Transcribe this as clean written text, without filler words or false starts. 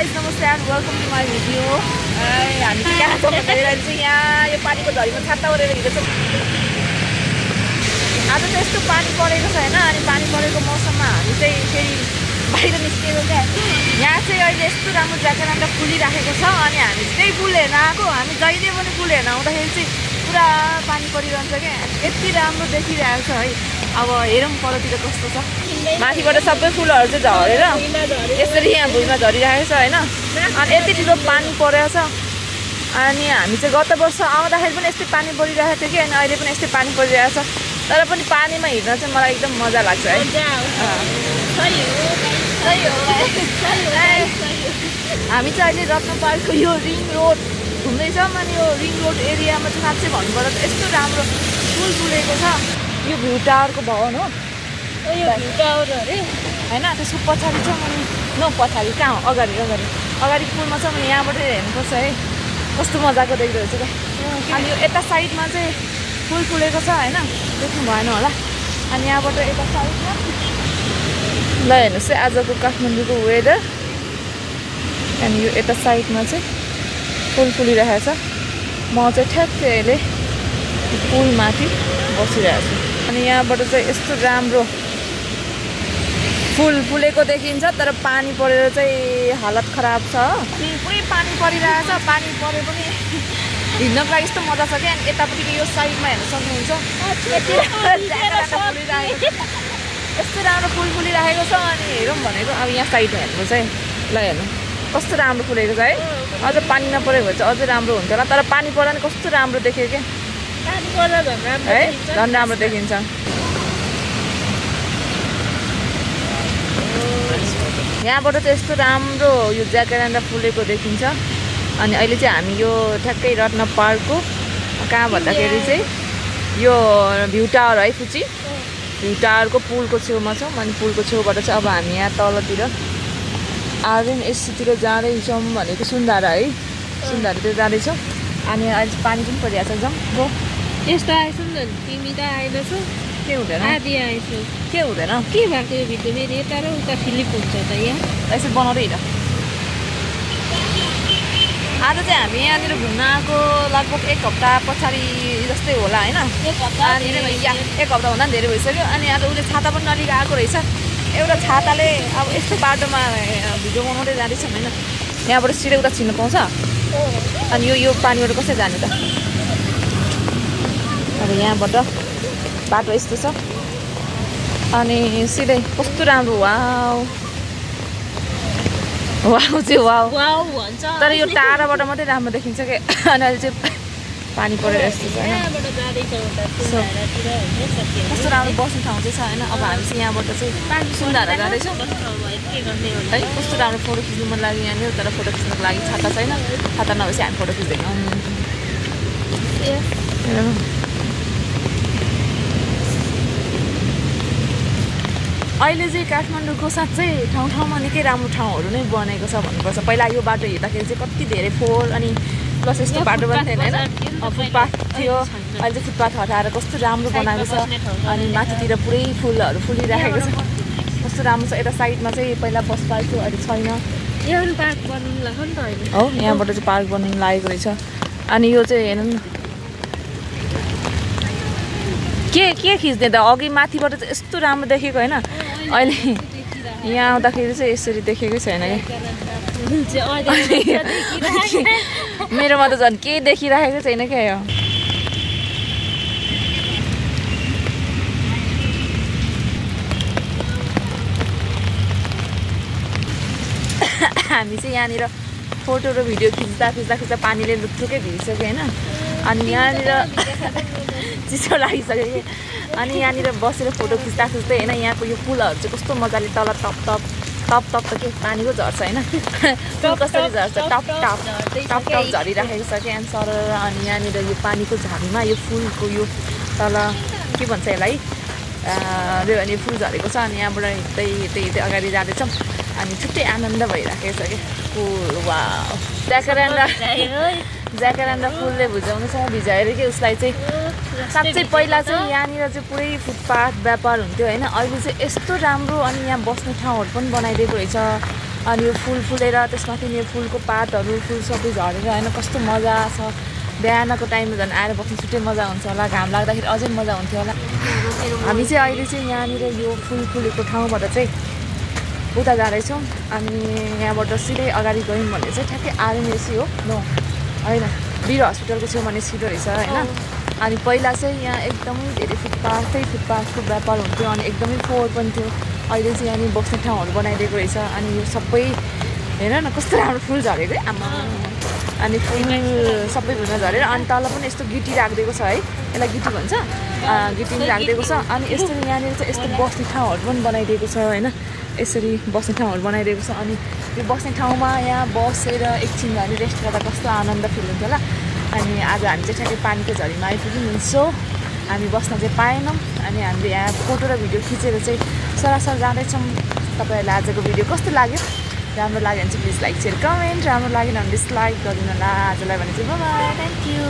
guys, namaste and welcome to my video. हामी चाहिँ कहाँ छौँ भन्दाखेरि चाहिँ यहाँ यो पानीको झरीमा छाता ओढेर हिँडेछौँ। आज चाहिँ यस्तो पानी परेको छ हैन, अनि पानी परेको मौसममा हामी चाहिँ फेरि बाहिर निस्केको क्या। यहाँ चाहिँ अहिले यस्तो राम्रो ज्याकेरान्डा फुलिराखेको छ, अनि हामी त्यही पुल हेर्न आएको। हामी जहिले पनि पुल हेर्न आउँदाखेरि चाहिँ पुरा पानी परिरहन्छ क्या। यति राम्रो देखिरहेको छ है। अब हेरौँ परतिर कस्तो छ। माथिबाट सबै फुलहरू चाहिँ झरेर यसरी यहाँ भुइँमा झरिरहेको छ हैन। अनि यति ठुलो पानी परेको छ। अनि हामी चाहिँ गत वर्ष आउँदाखेरि पनि यस्तै पानी परिरहेको थियो कि, अनि अहिले पनि यस्तै पानी परिरहेको छ। तर पनि पानीमा हिँड्न चाहिँ मलाई एकदम मजा लाग्छ है। हामी चाहिँ अहिले रत्न पार्कको यो रिङ रोड घुम्दैछौँ। अनि यो रिङ रोड एरियामा चाहिँ साँच्चै भन्नुपर्दा त यस्तो राम्रो फुल फुलेको छ। यो भ्यू टावरको भवन हो यो भ्यू टावर अरे हैन। त्यसको पछाडि छ, अनि न पछाडि कहाँ हो, अगाडि अगाडि अगाडि पुलमा छ। अनि यहाँबाट हेर्नुपर्छ है, कस्तो मजाको देख्दो रहेछ क्या। अनि यो यता साइडमा चाहिँ फुल फुलेको छ हैन, देख्नु भएन होला। अनि यहाँबाट यता साइडमा ल हेर्नुहोस् है आजको काठमाडौँको वेदर। अनि यो यता साइडमा चाहिँ फुल फुलिरहेको छ। म चाहिँ ठ्याक्कै अहिले पुलमाथि बसिरहेको छु। अनि यहाँबाट चाहिँ यस्तो राम्रो फुल फुलेको देखिन्छ, तर पानी परेर चाहिँ हालत खराब छ। पुरै पानी परिरहेछ। पानी परे पनि हिँड्नको लागि यस्तो मजा छ क्या। अनि यतापट्टिको यो साइडमा हेर्न सक्नुहुन्छ, यस्तो राम्रो फुल फुलिरहेको छ। अनि हेरौँ भनेको अब यहाँ साइड हेर्नु चाहिँ ल हेर्नु कस्तो राम्रो फुलेको छ है। अझ पानी नपरेको भए चाहिँ अझै राम्रो हुन्थ्यो होला। तर पानी पर्दा नि कस्तो राम्रो देख्यो क्या है, झन् राम्रो देखिन्छ। यहाँबाट चाहिँ यस्तो राम्रो यो ज्याकेरान्डा फुलेको देखिन्छ। अनि अहिले चाहिँ हामी यो ठ्याक्कै रत्न पार्कको कहाँ भन्दाखेरि चाहिँ यो भ्यू टावर है, फुची भ्यू टावरको पुलको छेउमा छौँ। अनि पुलको छेउबाट चाहिँ अब हामी यहाँ तलतिर आरएनएससीतिर जाँदैछौँ भनेको सुन्धारा है, सुन्धारातिर जाँदैछौँ। अनि अहिले पानी पनि परिरहेको छ। जाउँ गो यस्तो आएछौँ नि तिमी त आएनछौ, के हुँदैन आधी आएछौ, के हुँदैन के भएको यो भिडियो मेरो यता र उता फिलिप हुन्छ त यहाँ यसरी बनाउँदै हिँड। आज चाहिँ हामी यहाँनिर घुम्न आएको लगभग एक हप्ता पछाडि जस्तै होला होइन। अनि एक हप्ताभन्दा पनि धेरै भइसक्यो। अनि आज उसले छाता पनि नलिएर आएको रहेछ। एउटा छाताले अब यस्तो बाटोमा भिडियो बनाउँदै जाँदैछौँ होइन। यहाँबाट सिधै उता छिर्नु पाउँछ। अनि यो पानीबाट कसरी जाने त। अब यहाँबाट बाटो यस्तो छ। अनि सिधै कस्तो राम्रो वाउ वाउ चाहिँ वाउ वाउ भन्छ। तर यो टाढाबाट मात्रै राम्रो देखिन्छ कि। अनि अहिले चाहिँ पानी परेर यस्तो छ होइन। कस्तो राम्रो बस्ने ठाउँ चाहिँ छ होइन। अब हामी चाहिँ यहाँबाट चाहिँ सुन्धारा जाँदैछौँ है। कस्तो राम्रो फोटो खिच्नु मन लाग्यो यहाँनिर। तर फोटो खिच्नुको लागि छाता छैन। छाता नभएपछि हामी फोटो खिच्दैनौँ। अहिले चाहिँ काठमाडौँको साँच्चै ठाउँ ठाउँमा निकै राम्रो ठाउँहरू नै बनेको छ भन्नुपर्छ। पहिला यो बाटो हिँड्दाखेरि चाहिँ कति धेरै फोहोर अनि प्लस यस्तो बाटो पनि थिएन होइन, फुटपाथ थियो। अहिले चाहिँ फुटपाथ हटाएर कस्तो राम्रो बनाएको छ। अनि माथितिर पुरै फुलहरू फुलिरहेको छ, कस्तो राम्रो छ। यता साइडमा चाहिँ पहिला बस पार्क थियो, अहिले छैन। यहाँ पार्क बन्नु लाग्यो नि त अहिले। हो यहाँबाट चाहिँ पार्क बनिनु लागेको रहेछ। अनि यो चाहिँ हेर्नु न के खिच्ने त। अघि माथिबाट चाहिँ यस्तो राम्रो देखेको होइन, अहिले यहाँ आउँदाखेरि चाहिँ यसरी देखेकै छैन क्या। मेरोमा त झन् केही देखिराखेको छैन क्या यो। हामी चाहिँ यहाँनिर फोटो र भिडियो खिच्दा पानीले लुत्रुकै भिजिसक्यो होइन। अनि यहाँनिर चिसो लागिसक्यो कि। अनि यहाँनिर बसेर फोटो खिच्दा होइन, यहाँको यो पुलहरू चाहिँ कस्तो मजाले तल टप टप त के पानीको झर्छ होइन। पुल कसरी झर्छ, टप टप झरिराखेको छ क्या सर। अनि यहाँनिर यो पानीको झाडीमा यो फुलको यो तल के भन्छ यसलाई, अनि फुल झरेको छ। अनि यहाँबाट हिँड्दै अगाडि जाँदैछौँ। अनि छुट्टै आनन्द भइराखेको छ क्या। फुल वा ज्याकेरान्डा फुलले भिजाउनु छ, भिजाएर कि उसलाई चाहिँ साँच्चै पहिला चाहिँ यहाँनिर चाहिँ पुरै फुटपाथ व्यापार हुन्थ्यो होइन। अहिले चाहिँ यस्तो राम्रो अनि यहाँ बस्ने ठाउँहरू पनि बनाइदिएको रहेछ। अनि यो फुल फुलेर त्यसमाथि यो फुलको पातहरू फुल सबै झरेर होइन कस्तो मजा छ। बिहानको टाइममा झन् आएर बस्नु छुट्टै मजा हुन्छ होला, घाम लाग्दाखेरि अझै मजा हुन्थ्यो होला। हामी चाहिँ अहिले चाहिँ यहाँनिर यो फुल फुलेको ठाउँबाट चाहिँ उता जाँदैछौँ अनि यहाँबाट सिधै अगाडि गयौँ भने चाहिँ ठ्याक्कै आरएमएसी हो न होइन वीर हस्पिटलको छेउमा नै छिटो रहेछ होइन। अनि पहिला चाहिँ यहाँ एकदमै धेरै फुटपाथको व्यापार हुन्थ्यो अनि एकदमै फोहोर पनि थियो। अहिले चाहिँ यहाँनिर बस्ने ठाउँहरू बनाइदिएको रहेछ अनि यो सबै हेर न कस्तो राम्रो फुल झरेको है आमा। अनि फुल सबै भुइँमा झरेर अनि तल पनि यस्तो गिटी राखिदिएको छ है, यसलाई गिटी भन्छ, गिटी पनि राखिदिएको छ। अनि यस्तो यहाँनिर चाहिँ यस्तो बस्ने ठाउँहरू पनि बनाइदिएको छ होइन, यसरी बस्ने ठाउँहरू बनाइदिएको छ। अनि यो बस्ने ठाउँमा यहाँ बसेर एकछिन हामी रेस्ट गर्दा कस्तो आनन्द फिल हुन्थ्यो होला। अनि आज हामी चाहिँ ठ्याक्कै पानीको झरीमा आइपुग्यौँ। सो हामी बस्न चाहिँ पाएनौँ अनि हामीले यहाँ फोटो र भिडियो खिचेर चाहिँ सरासर जाँदैछौँ। तपाईँहरूलाई आजको भिडियो कस्तो लाग्यो? राम्रो लाग्यो भने चाहिँ प्लिज लाइक सेयर कमेन्ट, राम्रो लागेन भने डिसलाइक गरिदिनु होला। आजलाई भने चाहिँ बाइ बाइ, थ्याङ्क यू।